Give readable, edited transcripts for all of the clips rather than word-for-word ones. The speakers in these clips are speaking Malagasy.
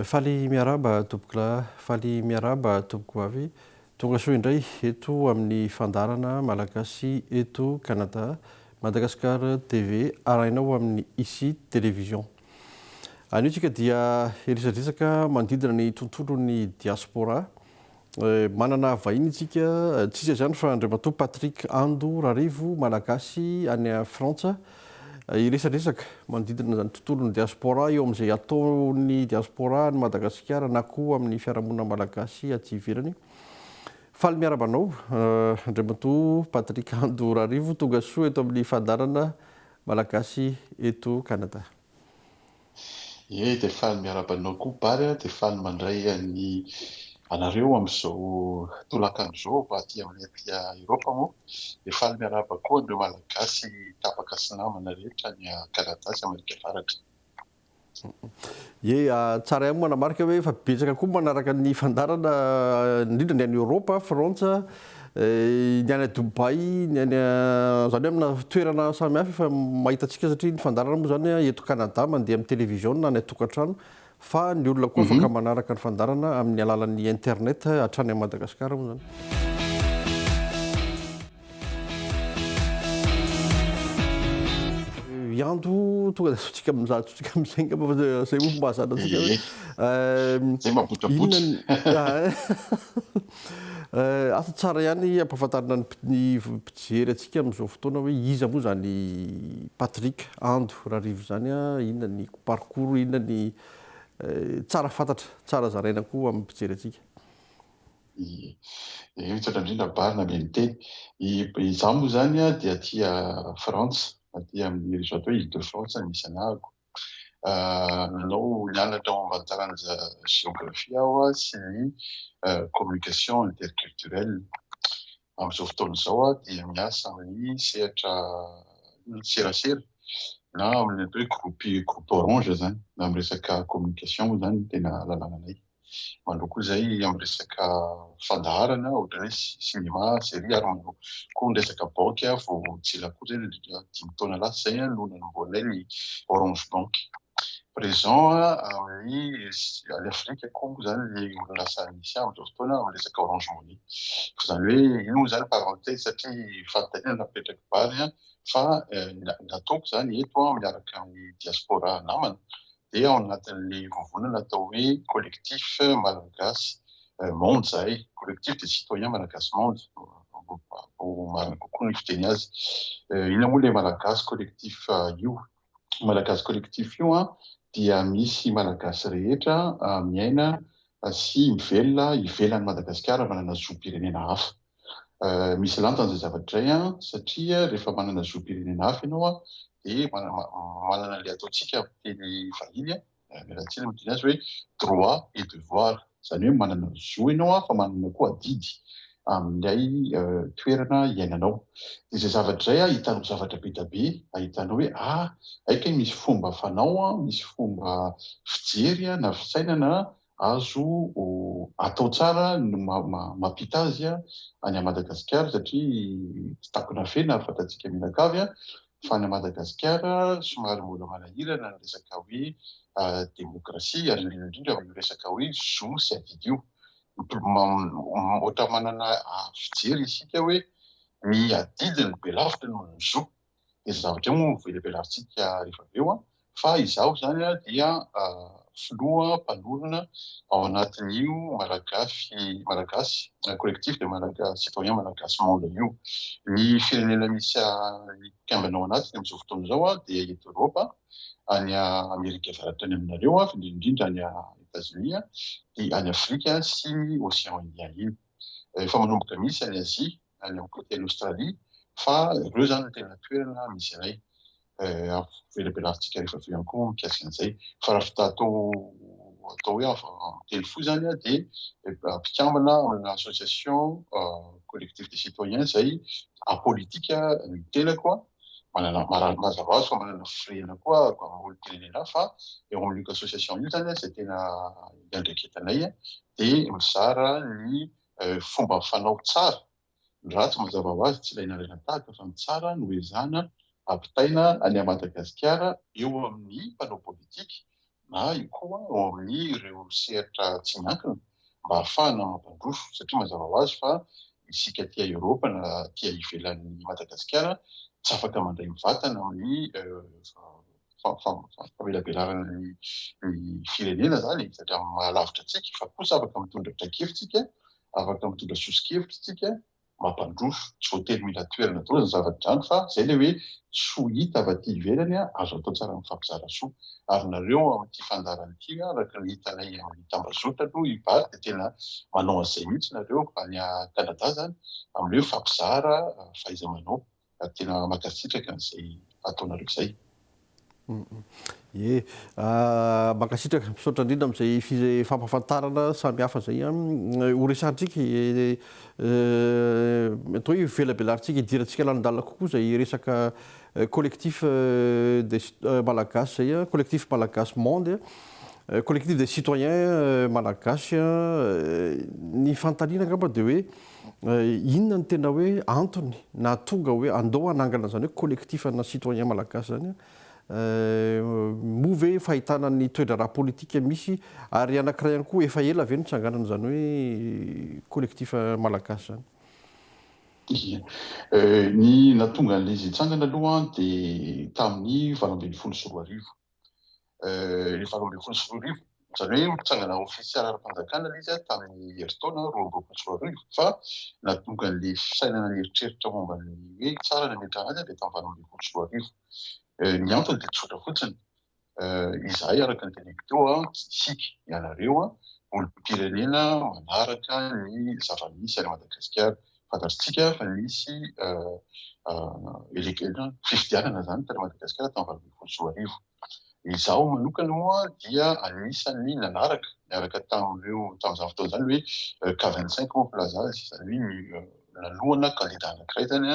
Faly miarahaba tompokolahy, faly miarahaba tompokovavy. Tonga soa indray eto amin'ny fandaharana Malagasy eto Canada, Madagascar TV, arahinao amin'ny Ici Télévision. Anio tsika dia hiresadresaka manodidina ny tontolon'ny diaspora. Manana vahiny isika, tsy iza izany fa Andriamatoa Patrick Ando Rarivo, Malagasy any Frantsa. Hiresadresaka manodidina izany tontolon'ny diaspora eo amin'izay ataon'ny diaspora any Madagasikara na koa amin'ny fiarahamonina malagasy aty ivelany. Faly miarahaba anao Andriamatoa Patrick Ando Rarivo, tonga soa eto amin'ny fandaharana Malagasy eto Canada. Ie dia faly miarahaba anao koa Bary a, dia faly mandray an'ny anareo amin'izao tolakandro izao fa aty aminay aty Eropa moa. Dia faly miarahaba koa an'ireo Malagasy tapaka sy namana rehetra any Canada sy Amerika Avaratra. Ie, tsara ihany moa manamarika hoe efa betsaka koa manaraka ny fandaharana indrindra ny any Eoropa, Frantsa, Ny any Dubaï, ny any izany hoe amina toerana samihafa efa mahita antsika satria ny fandaharana moa izany eto Canada mandeha amin'ny télévision na any an-tokantrano fa ny olona koa afaka manaraka ny fandaharana amin'ny alalan'ny internet hatrany Madagasikara moa izany. Ianto tonga dia ataontsika amin'izay ataontsika amin'izay angamba fa izay moa fomba ahazatra antsika hoe Izay mabotrabotra. Inona Asa tsara ihany ampahafantarina ny mpijery antsika amin'izao fotoana hoe iza moa izany Patrick Ando Rarivo izany, inona ny parcours, inona ny tsara fantatra, tsara zaraina koa amin'ny mpijery antsika. Ie, misaotra indrindra Bary nameno ny teny. Izaho moa izany dia aty Frantsa, aty amin'ny région atao hoe Ile de France no misy anahako. Nanao nianatra momba ny taranja géographie aho sy ny communication interculturelle. Amin'izao fotoana izao aho dia miasa amin'ny sehatra serasera na amin'ny atao hoe groupe groupe Orange izany, na amin'ny resaka communication moa izany no tena ahalalana anay. Manao koa izay amin'ny resaka fandaharana ohatran'ny hoe cinéma, série ary manao koa ny resaka banky aho vao tsy ela akory izay nandritra dimy taona lasa izay no nanombohanay ny Orange Bank. Présent amin'ny any Afrika koa moa izany ny orinasa misy ahy amin'izao fotoana amin'ny resaka Orange Money. Fa izany hoe io moa izany parenthèse satria fanontaniana napetrak'i Bary fa ny ataoko izany eto miaraka amin'ny diaspora namana dia ao anatin'ilay vovonana atao hoe Collectif Malagasy Monde izahay, Collectif des Citoyens Malagasy Monde ho marina kokoa ny fiteny azy. Inona moa ilay Malagasy Collectif io? Malagasy Collectif io dia misy Malagasy rehetra miaina sy mivelona ivelan'i Madagasikara manana zom-pirenena hafa. Misy lanjany izay zavatra izay satria rehefa manana zom-pirenena hafa ianao dia manana ilay ataontsika amin'ny teny vahiny, miala tsiny amin'ny teny azy hoe droit et devoir, izany hoe manana zo ianao fa manana koa adidy amin'ilay toerana iainanao. Dia izay zavatra izay ahitanao zavatra be dia be, ahitanao hoe ah, hay kay misy fomba fanao, misy fomba fijery na fisainana Azo atao tsara ny mampita azy any Madagasikara satria tsy takona afenina ary fantatsika mianakavy fa any Madagasikara somary mbola manahirana ny resaka hoe demokrasia ary indrindra indrindra io resaka hoe zo sy adidy io. Ohatra manana fijery isika hoe ny adidy no be lavitra noho ny zo. Dia izay zavatra io moa no velabelarintsika rehefa avy eo fa izaho izany dia filoha mpanorina ao anatin'io Malagasy Malagasy Collectif des Malagasy Citoyens Malagasy Monde io. Ny firenena misy ny mpikambana ao anatiny amin'izao fotoana izao dia eto Eoropa, any Amerika Avaratra any aminareo, fa indrindra indrindra any Etazonia, dia any Afrika sy ny Océan Indien iny. Efa manomboka misy any Azia any amin'ny côté an'i Australie fa ireo izany no tena toerana misy anay. Velabelarintsika rehefa avy eo ihany koa mikasika an'izay. Fa raha vita atao atao hoe miteny fohy izany dia mpikambana amina association collectif des citoyens izay apolitique ny tenako manana mazava ho azy fa manana firehana koa amin'ny olom-pirenena fa eo amin'io association io izany izay tena iandraiketanay dia mizara ny fomba fanao tsara, ny ratsy mazava ho azy tsy ilaina alaina tahaka fa ny tsara no ezahana ampitaina any Madagasikara eo amin'ny mpanao politika. na io koa eo amin'ireo sehatra tsy miankina mba hahafahana mampandroso satria mazava ho azy fa isika aty Eoropa na aty ivelan'i Madagasikara tsy afaka mandray mivantana amin'ny famelabelarana ny firenena izany e, satria amin'ny maha lavitra antsika fa kosa afaka mitondra traikefa isika, afaka mitondra soso-kevitra isika mampandroso, tsy voatery mila toerana daholo izany zavatra izany fa izay ilay hoe soa hita avy aty ivelany azo atao tsara mifampizara soa. Ary nareo amin'ity fandaharana ity araka ny hitanay amin'ny tambazotra aloha i Bary dia tena manao an'izay mihitsy nareo any Canada izany amin'ny hoe mifampizara fahaiza-manao ary tena mankasitraka an'izay ataonareo izay. Ie, mankasitraka, misaotra indrindra amin'izay fampahafantarana samihafa izay. Ho resahantsika, atao hoe velabelarintsika, hidirantsika lalindalina kokoa izay resaka collectif des malagasy izay, collectif malagasy monde, collectif des citoyens malagasy. Ny fanontaniana angamba dia hoe inona no tena hoe antony nahatonga hoe andao hanangana izany hoe collectif ana citoyen malagasy izany? Moa ve fahitana ny toe-draharaha politika misy ary anankiray ihany koa efa ela ve nitsanganana izany hoe collectif malagasy izany? Ia. Ny nahatonga an'ilay izy hitsangana aloha dia tamin'ny 2018. 2018, izany hoe nitsangana ofisialy ara-panjakana ilay izy tamin'ny herintaona 2022 fa nahatonga an'ilay fisainana nieritreritra momba ny hoe tsara ny hametrahana azy dia tamin'ny 2018. Ny antony dia tsotra fotsiny, izahay araka ny teneniko teo, isika, ianareo, olom-pirenena manaraka ny zava-misy any Madagasikara. Fantatritsika fa nisy fifidianana izany tany Madagasikara tamin'ny 2018. Izaho manokana moa dia anisan'ny nanaraka niaraka tamin'ireo tamin'izany fotoana izany hoe K 25 moa filaza azy, izany hoe nanohana kandida anankiray izany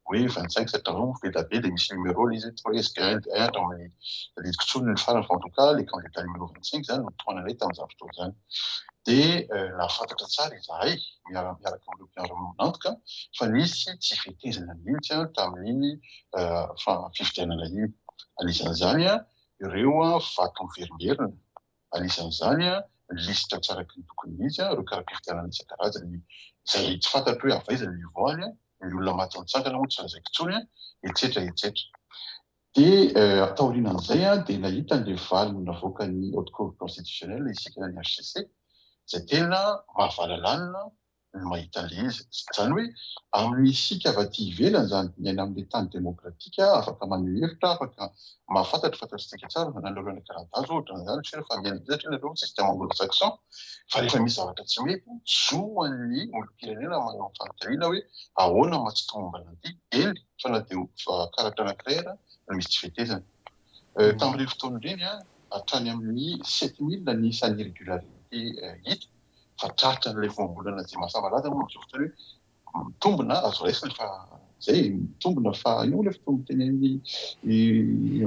hoe 25 satria moa be dia be dia misy numéro ilay izy hoe treize, quinze, un hatramin'ny tadidiko intsony ny farany fa en tout cas ilay kandida numéro 25 izany no tohananay tamin'izany fotoana izany. Dia nahafantatra tsara izahay miaraka amin'ireo mpiara-miombon'antoka fa nisy tsy fetezana mihitsy tamin'iny fifidianana iny. Anisan'izany ireo vato miverimberina, anisan'izany ny lisitra tsy araka ny tokony ho izy, ireo kara-pifidianana isan-karazany izay tsy fantatro hoe avy aiza ny nivoahany, ny olona maty nitsangana moa tsy lazaiko intsony, etsetra etsetra. Dia taorianan'izay dia nahita an'ilay valiny navoakan'ny Haute Cour Constitutionnelle isika ny HCC, izay tena mahavalalanina ny mahita an'ilay izy. Izany hoe amin'ny isika avy aty ivelany izany, miaina amin'ilay tany demokratika, afaka maneho hevitra, afaka mahafantatra, fantatr'isika tsara fa na nareo any Canada zao ohatran'izany, sûr fa miaina amin'izay satria nareo système anglo-saxon, fa rehefa misy zavatra tsy mety, zo an'ny olom-pirenena manao fanontaniana hoe ahoana maha tsy tomombana an'ity? Eny fa na dia karatra anankiray ara no misy tsy fetezana. Tamin'ireny fotoana ireny, hatrany amin'ny 7000 ny isan'ny irrégularité hita, fa tratran'ilay voambolana izay mahasamalaza moa amin'izao fotoana hoe mitombina, azo raisina fa izay e, mitombina fa inona moa ilay fomba fitenin'i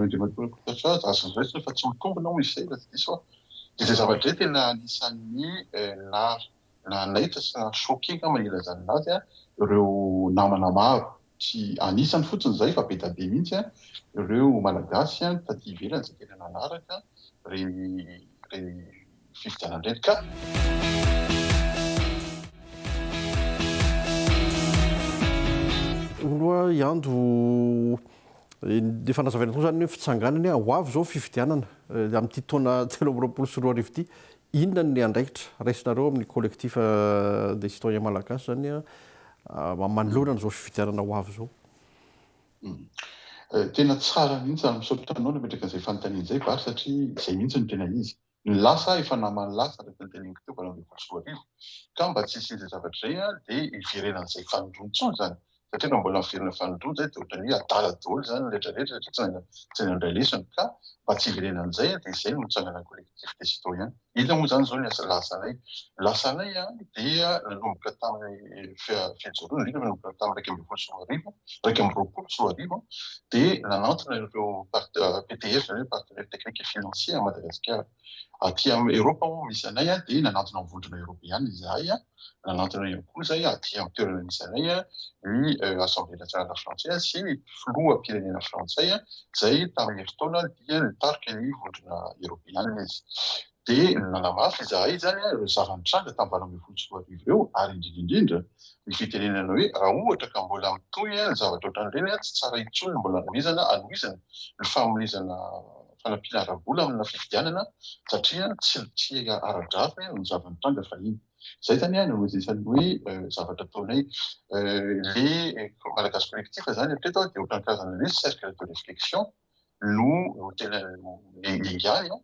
Andriamatoa Rakototratra, azo raisina fa tsy mitombina hoy izy izay raha tsy diso aho. Dia izay zavatra izay tena anisan'ny nanaitra sy naha-choqué angamba ny ilazana azy ireo namana maro, tsy anisany fotsiny izahay fa be dia be mihitsy ireo Malagasy taty ivelany izay tena nanaraka ireny ireny fifidianana ireny ka. Hono hoa i Ando, efa nazavaina teo izany ny hoe fitsanganana, ho avy izao ny fifidianana amin'ity taona 2023 ity, Inona ny andraikitra raisinareo amin'ny Collectif des citoyens malagasy izany manoloana an'izao fifidianana ho avy izao? Tena tsara mihitsy ary misaotra anao nametraka an'izay fanontaniana izay Bary satria izay mihitsy no tena izy. Ny lasa efa naman'ny lasa araka ny teneniko teo 2018 ka mba tsy hisian'izay zavatra izay dia hiverenan'izay fanindroany intsony izany satria raha mbola miverina fanindroany izay dia ohatran'ny hoe adala daholo izany ny rehetra rehetra satria tsy nandray lesona ka mba tsy hiverenan'izay dia izay no nitsanganan'ny collectif des citoyens. Inona moa izany izao ny asa lasanay? Ny lasanay dia nanomboka tamin'ny fijoroana, indrindra nanomboka tamin'ny 2011, 2021 dia nanantona ireo PTF, izany hoe partenaires techniques et financiers à Madagasikara. Aty amin'ny Eoropa moa misy anay dia nanantona ny vondrona eoropeana izahay, nanantona ihany koa izahay aty amin'ny toerana misy anay ny Assemblée nationale frantsay sy ny filoham-pirenena frantsay izay tamin'ny herintaona dia nitarika ny vondrona eoropeana izy. Dia nanamafy izahay izany ireo zava-nitranga tamin'ny 2018 ireo ary indrindra indrindra ny fitenenana hoe raha ohatra ka mbola mitohy ny zavatra ohatran'ireny tsy tsara intsony ny mbola hanomezana hanohizana ny fanomezana fanampiana ara-bola amina fifidianana satria tsy tsy ara-drariny ny zava-nitranga fahiny. Izay izany no isan'ny hoe zavatra ataonay. Le Malagasy Collectif izany hatreto dia ohatran'ny karazana hoe cercle de réflexion no tena niaingàny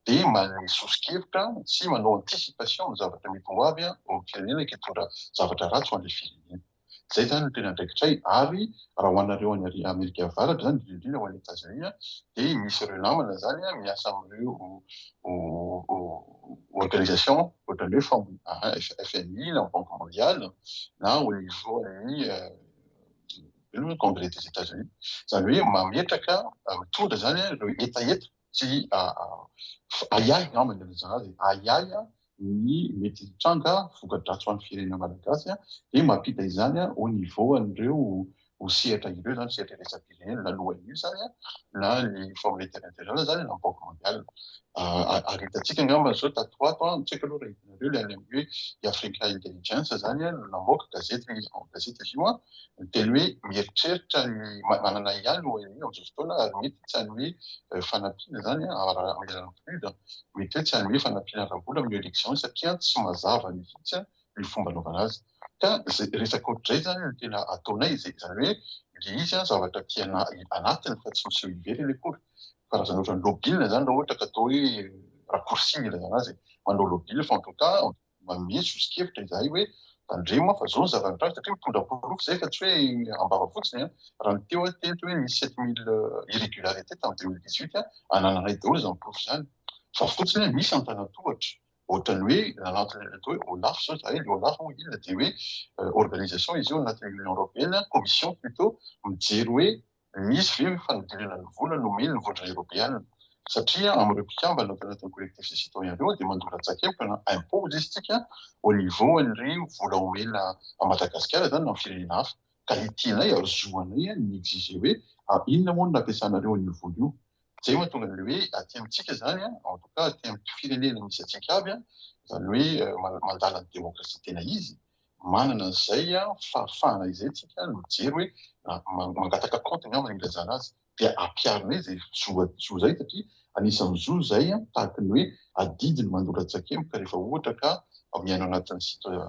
dia manome soso-kevitra sy manao anticipation amin'ny zavatra mety ho avy ao amin'ny firenena ka hitondra zavatra ratsy ho an'ilay firenena. Izay izany no tena andraikitray ary raha ho anareo any Amerika Avaratra izany, indrindra indrindra ho any Etazonia dia misy ireo namana izany miasa amin'ireo organisation ohatran'ny hoe FMI na Banque Mondiale na au niveau ny Congrès des Etats-Unis. Izany hoe mametraka, mitondra izany ireo hetaheta sy ahiahy angamba ny ilazana azy, ahiahy ny mety hitranga voka-dratsy ho an'ny firenena malagasy dia mampita izany au niveau an'ireo sehatra ireo izany, sehatra iraisam-pirenena na ny ONU izany na ny Fonds monétaire international izany na ny Banque mondiale. Ary hitantsika angamba izao tato ho ato, tsy haiko aloha raha hitanareo ilay any amin'ny hoe Africa Intelligence izany no namoaka gazety, gazety izy io Ny teny hoe mieritreritra ny manana ahiahy ny ONU amin'izao fotoana ary mety tsy hanome fanampiana izany amin'ny alalan'ny PNUD, mety hoe tsy hanome fanampiana ara-bola amin'ny élection satria tsy mazava mihitsy ny fomba anaovana azy. Ka izay resaka ohatr'izay izany no tena ataonay, izay izany hoe ilay izy zavatra aty anatiny fa tsy miseho ivelany akory. Karazana ohatran'ny lobbying izany raha ohatra ka atao hoe raccourci ny ilazana azy e, manao lobbying fa en tout cas Manome soso-kevitra izahay hoe tandremo fa zao ny zava-nitranga satria mitondra porofo izay fa tsy hoe am-bava fotsiny an! Raha ny teo aho teto hoe nisy 7000 irrégularité tamin'ny 2018 an, anananay daholo izany porofo izany. Fa fotsiny hoe misy antanantohatra ohatran'ny hoe nanantona ilay atao hoe OLAF izao izahay, ilay OLAF moa inona dia hoe organisation izy io anatin'ny Union Européenne, commission plutôt, mijery hoe Misy ve ny fanodinana ny vola nomen'ny vondrona eoropeana? Satria amin'ireo mpikambana ato anatin'ny collectif des citoyens ireo dia mandoa latsakemboka na impôt hoy izy tsika au niveau an'ireo vola omena à Madagasikara izany na amin'ny firenena hafa. Ka itianay ary zo anay ny mi-exiger hoe inona moa no nampiasanareo an'io vola io? Izay mahatonga an'ilay hoe aty amintsika izany, en tout cas aty amin'ny firenena misy antsika avy, izany hoe mandala ny demokrasia tena izy, manana an'izay fahafahana izay tsika mijery hoe mangataka compte angamba ny ilazana azy dia ampiharinay izay zo zo izay satria anisan'ny zo izay tahaka ny hoe adidy ny mandoa latsakemboka rehefa ohatra ka miaina anatin'ny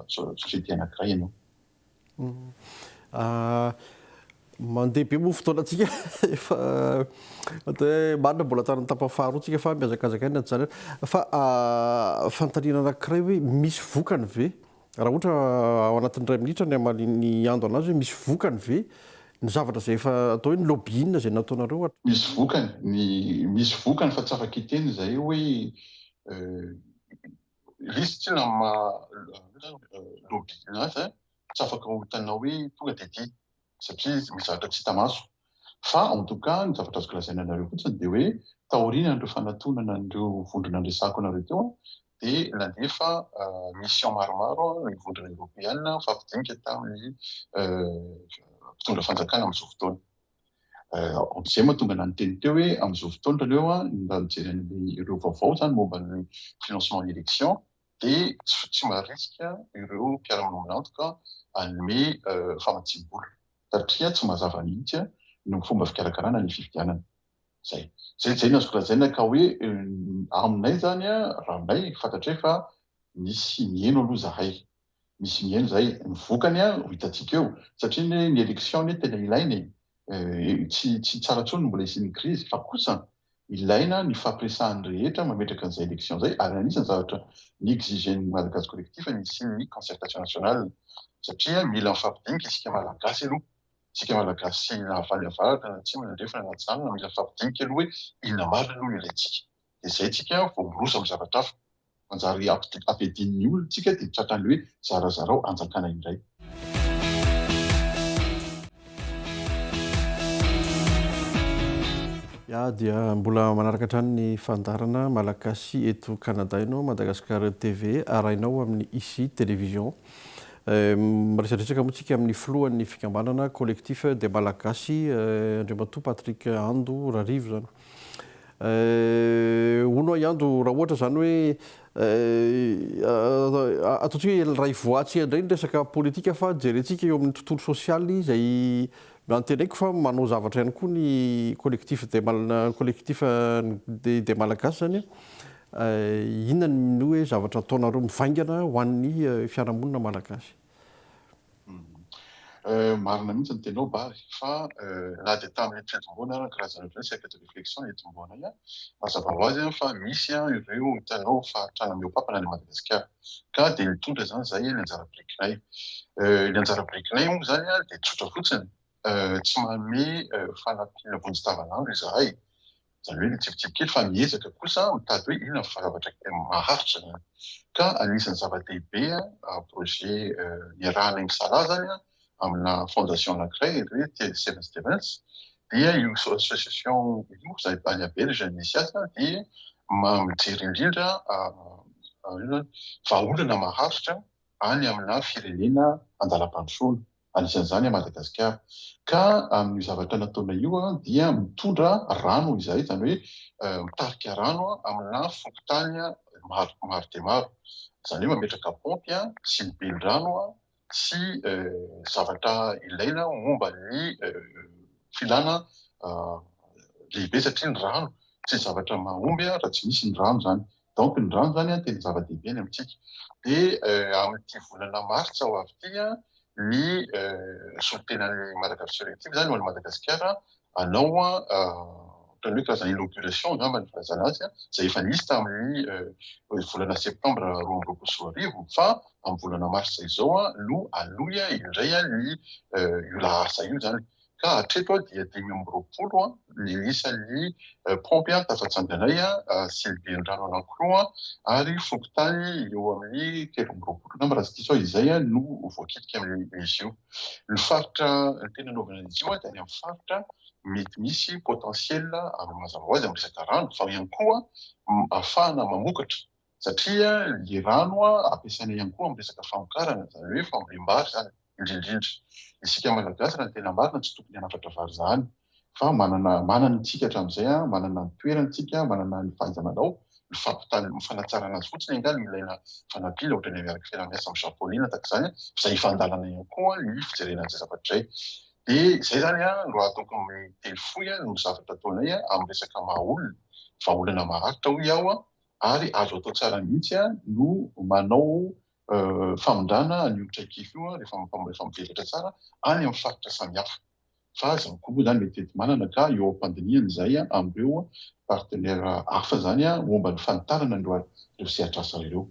société anankiray ianao. Mandeha be moa fotoanantsika efa atao hoe marina mbola tany amin'ny tapany faharoa tsika fa mihazakazaka ihany na fa fanontaniana anankiray hoe misy vokany ve Raha ohatra ao anatin'ny iray minitra ny hamalian'i Ando anazy hoe misy vokany ve ny zavatra izay efa atao hoe ny lobbying izay nataonareo hatr. Misy vokany, ny misy vokany fa tsy afaka hiteny izahay hoe ilay izy tsinona amin'ny maha lobbying azy tsy afaka ho hitanao hoe tonga dia ity. satria misy zavatra tsy hita maso. Fa en tout cas ny zavatra azoko lazaina anareo fotsiny dia hoe taorian'ireo fanatonana an'ireo vondrona niresahako anareo teo dia nandefa mission maromaro ny vondrona eoropeana nifampidinika tamin'ny mpitondra fanjakana amin'izao fotoana. Izay mahatonga anah niteny teo hoe amin'izao fotoana nareo raha mijery an'ireo vaovao izany momba ny financement élection dia tsy marisika ireo mpiara-miombon'antoka hanome famatsiam-bola satria tsy mazava mihitsy ny fomba fikarakarana ny fifidianana. Izay. Izay izay no azoko lazaina ka hoe aminay izany, raha aminay, fantatray fa misy miheno aloha izahay. Misy mihaino izay. Ny vokany ho hitantsika eo. Satria anie ny élection anie tena ilaina e. Tsy tsy tsara intsony ny mbola hisian'ny crise fa kosa ilaina ny fampiresahan'ny rehetra mametraka an'izay élection izay ary anisan'ny zavatra ni-exiger-n'ny Malagasy Collectif ny hisian'ny concertation nationale satria mila mifampidinika isika Malagasy aloha. Isika Malagasy na avy any avaratra na atsimo na andrefana na atsinanana mila mifampidinika aloha hoe inona marina aloha no ilaintsika. Dia izay tsika vao miroso amin'ny zavatra hafa. Manjary ampiadian'ny olona tsika dia tratran'ny hoe zarazarao hanjakana indray. Ya dia mbola manaraka hatrany ny fandaharana Malagasy eto Canada ianao, Madagascar TV, arahinao amin'ny Ici Télévision. Miresadresaka moa tsika amin'ny filohan'ny fikambanana Collectif des Malagasy, Andriamatoa Patrick Ando Rarivo izany. Hono aho Ando, raha ohatra izany hoe ataontsika hoe iray voatsy indray ny resaka politika fa jerentsika eo amin'ny tontolo sosialy izay antenaiko fa manao zavatra ihany koa ny Collectif des Collectif des Malagasy izany Inona no hoe zavatra ataonareo mivaingana ho an'ny fiarahamonina malagasy? Marina mihitsy ny teninao Bary, fa na dia tamin'ny fiantombohana ary ny karazana ohatran'ny cercle de réflexion nitomboanay, mazava ho azy fa misy ireo hitanao fahantrana mihoa-pampana any Madagasikara. Ka dia mitondra izany izahay ny anjara birikinay. Ny anjara birikinay moa izany dia tsotra fotsiny, tsy manome fanampiana vonjy tavanandro izahay, Izany hoe mitsipitsipy kely fa miezaka kosa mitady hoe inona ny zavatra maharitra izany. Ka anisan'ny zava-dehibe projet niarahanay misalahy izany amina fondation anankiray atao hoe Seven Stevens dia io association io izay any Belge no misy azy dia mijery indrindra vahaolana maharitra any amina firenena andalam-pandrosoana. anisan'izany i Madagasikara. Ka amin'io zavatra nataonay io dia mitondra rano izahay, izany hoe mitarika rano amina fokontany maro maro dia maro. Izany hoe mametraka paompy sy mibelin-drano sy zavatra ilaina momba ny filana lehibe satria ny rano tsy zavatra mahomby raha tsy misy ny rano izany. Donc ny rano izany tena zava-dehibe any amintsika. Dia amin'ity volana martsa ho avy ity ny solontenan'ny Madagascar Collective izany ho an'i Madagasikara hanao ohatran'ny hoe karazana inauguration angamba ny filazana azy, izay efa nisy tamin'ny volana septambra 2022 fa amin'ny volana martsa izao no hanohy indray ny io lahasa io izany. Ka hatreto dia 25 ny isan'ny paompy tafatsanganay sy ny velirano anankiroa ary fokontany eo amin'ny 23 angamba raha tsy diso aho izay no voakitika amin'izy io. Ny faritra tena anaovana an'izy io dia any amin'ny faritra mety misy potentiel amin'ny mazava ho azy amin'ny resaka rano fa ihany koa ahafahana mamokatra satria ny rano ampiasaina ihany koa amin'ny resaka famokarana, izany hoe fambolem-bary izany indrindra indrindra. Isika Malagasy raha ny tena marina tsy tokony hanafatra vary izany fa manana manana isika hatramin'izay, manana ny toerana isika, manana ny fahaiza-manao, ny fampitana, ny fanatsarana azy fotsiny angaha no ilaina fanampiana ohatran'ny miaraka fiaraha-miasa amin'ny Japoney na tahaka izany, fa izay efa an-dalana ihany koa ny fijerena an'izay zavatra izay. Dia izay izany no raha ataoko amin'ny teny fohy no zavatra ataonay amin'ny resaka maha-olona, vahaolana maharitra hoy aho, ary azo atao tsara mihitsy no manao famindrana an'io traikefa io rehefa rehefa mivelatra tsara any amin'ny faritra samihafa. Fa izany koa moa izany mety enti-manana ka eo am-pandinihana izay amin'ireo partenaires hafa izany momba ny fanitarana an'ireo sehatr'asa ireo.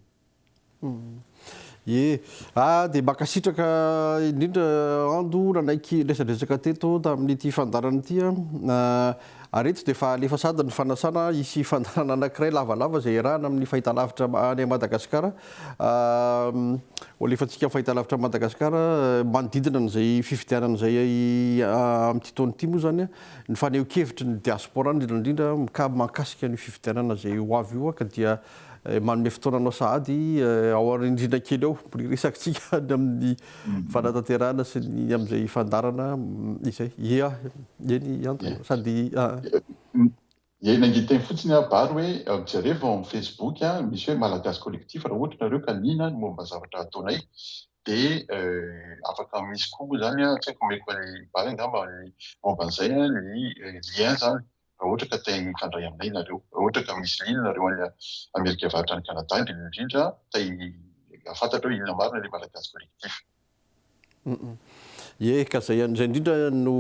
Ie. Ah, dia mankasitraka indrindra Ando nanaiky niresadresaka teto tamin'ity fandaharana ity an. Ary eto dia efa alefa sahady ny fanasana hisy fandaharana anankiray lavalava izay iarahana amin'ny fahitalavitra any Madagasikara. Ho alefantsika amin'ny fahitalavitra Madagasikara manodidina an'izay fifidianana izay amin'ity taona ity moa izany ny fanehoan-kevitry ny diaspora indrindra indrindra mahakasika an'io fifidianana izay ho avy io ka dia Manome fotoana anao sahady ao aoriandriana kely ao mbola hiresakantsika ny amin'ny fanatanterahana sy ny amin'izay fandaharana izay. Ia, eny Anto, sady Ie, nangidy-teny fotsiny aho Bary hoe jerevo ao amin'ny Facebook misy hoe Malagasy Collectif raha ohatra nareo ka liana ny momba ny zavatra ataonay dia afaka misy koa moa izany tsy haiko omeko an'i Bary angamba ny momba an'izay ny lien izany raha ohatra ka te hifandray aminay nareo, raha ohatra ka misy ligne nareo any Amerika Avaratra any Canada indrindra indrindra te hahafantatra hoe inona marina ilay Malagasy Collectif. Ie, ka zay zay indrindra no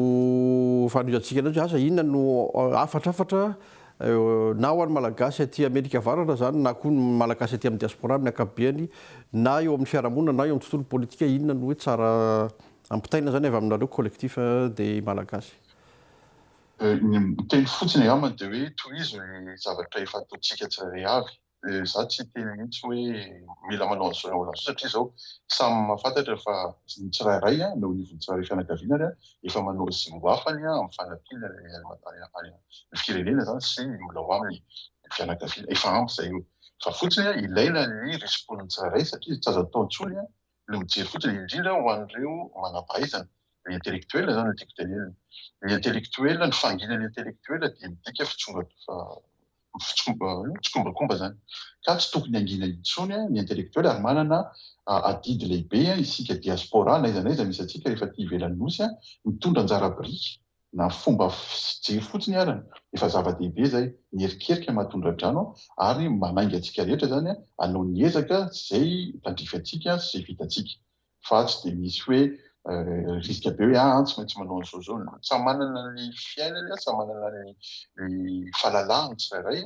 fanohizantsika anazy hoe asa inona no hafatrafatra na ho an'ny Malagasy aty Amerika Avaratra zany na koa ny Malagasy aty amin'ny diaspora amin'ny ankapobeny na eo amin'ny fiarahamonina na eo amin'ny tontolo politika inona no hoe tsara ampitaina zany avy aminareo Collectif des Malagasy. Ny miteny fotsiny angamba dia hoe tohizo ny zavatra efa ataontsika tsirairay avy. Izaho tsy hiteny mihitsy hoe mila manao an'izao na an'izao satria izao samy mahafantatra fa ny tsirairay na eo anivon'ny tsirairay fianakaviana ary efa manao izay ho afany amin'ny fanampiana ny firenena izany sy ny olona ao aminy, ny fianakaviana. Efa ampy izay io. Fa fotsiny ilaina ny risi-pon'ny tsirairay satria tsy azo atao intsony ny mijery fotsiny, indrindra ho an'ireo manam-pahaizana, ny intellectuel izany no tiako tenenina. Ny intellectuel, ny fahanginan'ny intellectuel dia midika fitsikombakomba izany. Ka tsy tokony hangina intsony ny intellectuel ary manana adidy lehibe isika diaspora na aiza na aiza misy antsika rehefa aty ivelan'ny Nosy mitondra anjara biriky na fomba fijery fotsiny ary efa zava-dehibe izay, ny erikerika maha tondra-drano ary manainga antsika rehetra izany hanao ny ezaka izay tandrify antsika sy izay vitantsika fa tsy dia misy hoe risque be hoe aa tsy maintsy manao an'izao izao, samy manana ny fiainany, samy manana ny fahalalahany tsirairay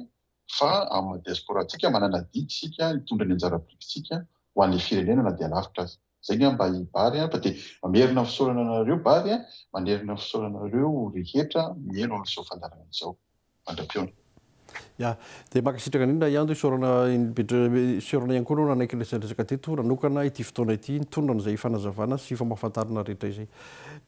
fa amin'ny maha diaspora antsika manana adidy isika hitondra ny anjara birikintsika ho an'ilay firenena na dia lavitra aza. Zay ngamba i Bary a, fa dia mamerina ny fisaorana anareo Bary a, manerina ny fisaorana anareo rehetra mihaino an'izao fandaharana izao. Mandra-pihaona. Ya, dia mankasitraka indrindra Iando, isaorana isaorana ihany koa anao nanaiky niresadresaka teto, nanokana ity fotoana ity nitondra an'izay fanazavana sy fampahafantarana rehetra izay.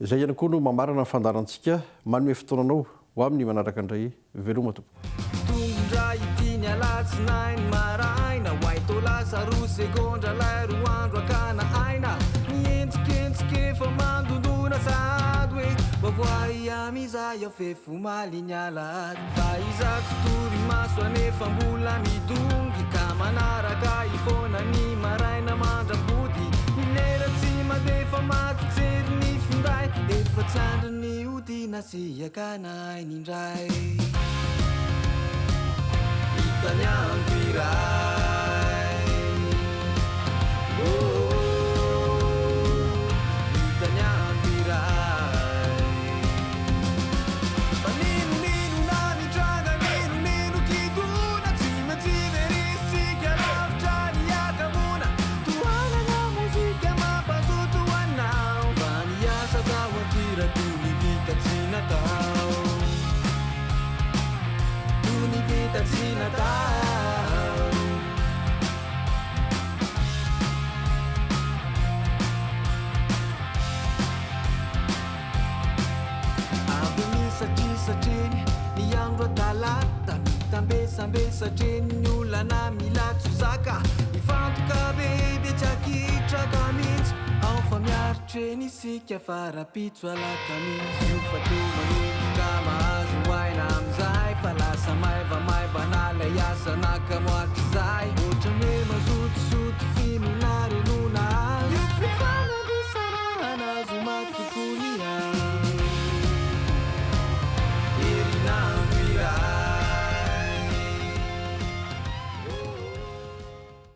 Izay ihany koa no mamarana ny fandaharantsika, manome fotoana anao ho amin'ny manaraka indray. Veloma tompoko. Tondra ity ny alatsinainy maraina Oay tô lasa roa segondra lay roa andro akana aina Mihenjikenjika efa mandondona sahady hoe Vaovaoay amizay aho f'efa omaly ny alahady Fa izaho tsy torimaso anefa mbola midongy Ka manaraka ahy foana ny maraina mandra-pody Ny lera tsy mandeha fa maty jery ny finday Efa tsy andrin'ny hodiana sy hakana aina indray. Vita ny andro iray. Oh, vita ny andro iray. Fa n'inon'inona mitranga, n'inon'ino kidona, tsy maintsy verisintsika lavitra ny hakamoana. Tohanana mozika mampazoto anao, fa ny asa atao an-kira toy ny vita tsy natao. Toy ny vita tsy natao. Avy misatrisatreny ny andro talata, mitambesambesatreny ny olana mila tsy ho zaka. Mifantoka be dia tsy akitraka mihitsy, ao fa miaritra eny isika fa rahampitso alakamisy. Io fa toa manomboka mahazo aina amin'izay, fa lasa maivamaivana ilay asa nakamo hatrizay. Ohatran'ny hoe mazotozoto finoana renona azy, io fifanandrisarahana zoma tokoa.